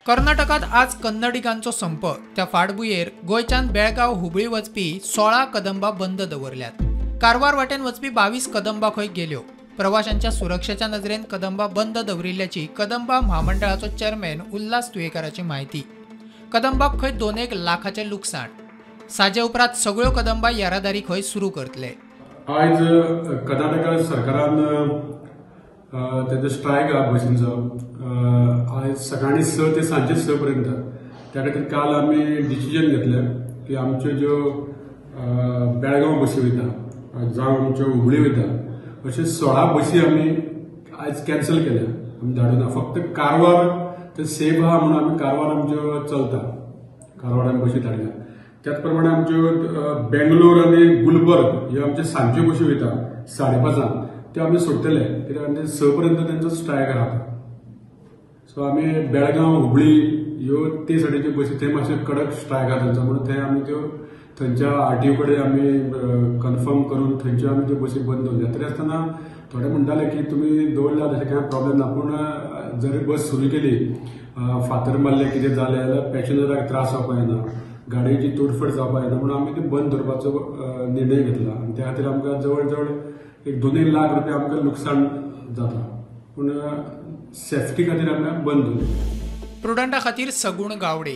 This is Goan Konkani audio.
कर्नाटकात आज कन्नडिगांचो संप. त्या फाटभुंयेर गोंयच्यान बेळगांव हुबळी वचपी 16 कदंबा बंद दवरल्यात. कारवार वाटेन वचपी 22 कदंबा खंय गेल्यो. प्रवाशांच्या सुरक्षेच्या नजरेन कदंबा बंद दवरिल्ल्याची कदंबा म्हामंडळाचो चेअरमॅन उल्हास तुयेकाराची म्हायती. कदंबाक खंय 2-1 लाखाचें लुकसाण. साजे उपरांत सगळ्यो कदंबा येरादारी खंय सुरू करतले. आयज कर्नाटका सरकारान तेजो स्ट्रायक आहा बसींचो आयज सकाळी 6 ते सांजे 6 पर्यंत. त्या खातीर काल आमी डिसिजन घेतलें की आमच्यो ज्यो बेळगांव बसी वयता जावं आमच्यो हुबळी वयता अश्यो 16 बसी आमी आयज कॅन्सल केल्या. आमी धाडूना. फक्त कारवार ते सेफ आहा म्हणून आमी कारवार आमच्यो चलता, कारवार आमी बसी धाडल्या. त्याच प्रमाणे आमच्यो बेंगलोर आनी गुलबर्ग ह्यो आमच्यो सांजच्यो बसी वयता 5:30 त्यो आमी सोडटले कित्याक आमचे 6 पर्यंत तेंचो स्ट्रायक आहा. सो आमी बेळगांव हुबळी ह्यो ते सायडीच्यो बसी थंय मातशे कडक स्ट्रायक आहा तेंचो, म्हणून थंय आमी त्यो थंयच्या आरटीओ कडेन आमी कन्फर्म करून थंयच्यो आमी त्यो बसी बंद दवरल्या. तरी आसतना थोडे म्हणटाले की तुमी दवरल्यात अशें कांय प्रॉब्लेम ना, पूण जरी बस सुरू केली फातर मारले कितें जालें जाल्यार पॅसेंजराक त्रास जावपाक जायना, गाडयेची तोडफोड जावपाक जायना, म्हणून आमी ती बंद दवरपाचो निर्णय घेतला. आनी त्या खातीर आमकां जवळ जवळ एक 2-1 लाख रुपया आमकां लुकसाण जाता, पूण सेफ्टी खातीर आमकां बंद दवरली. प्रुडंटा खातीर सगुण गावडे.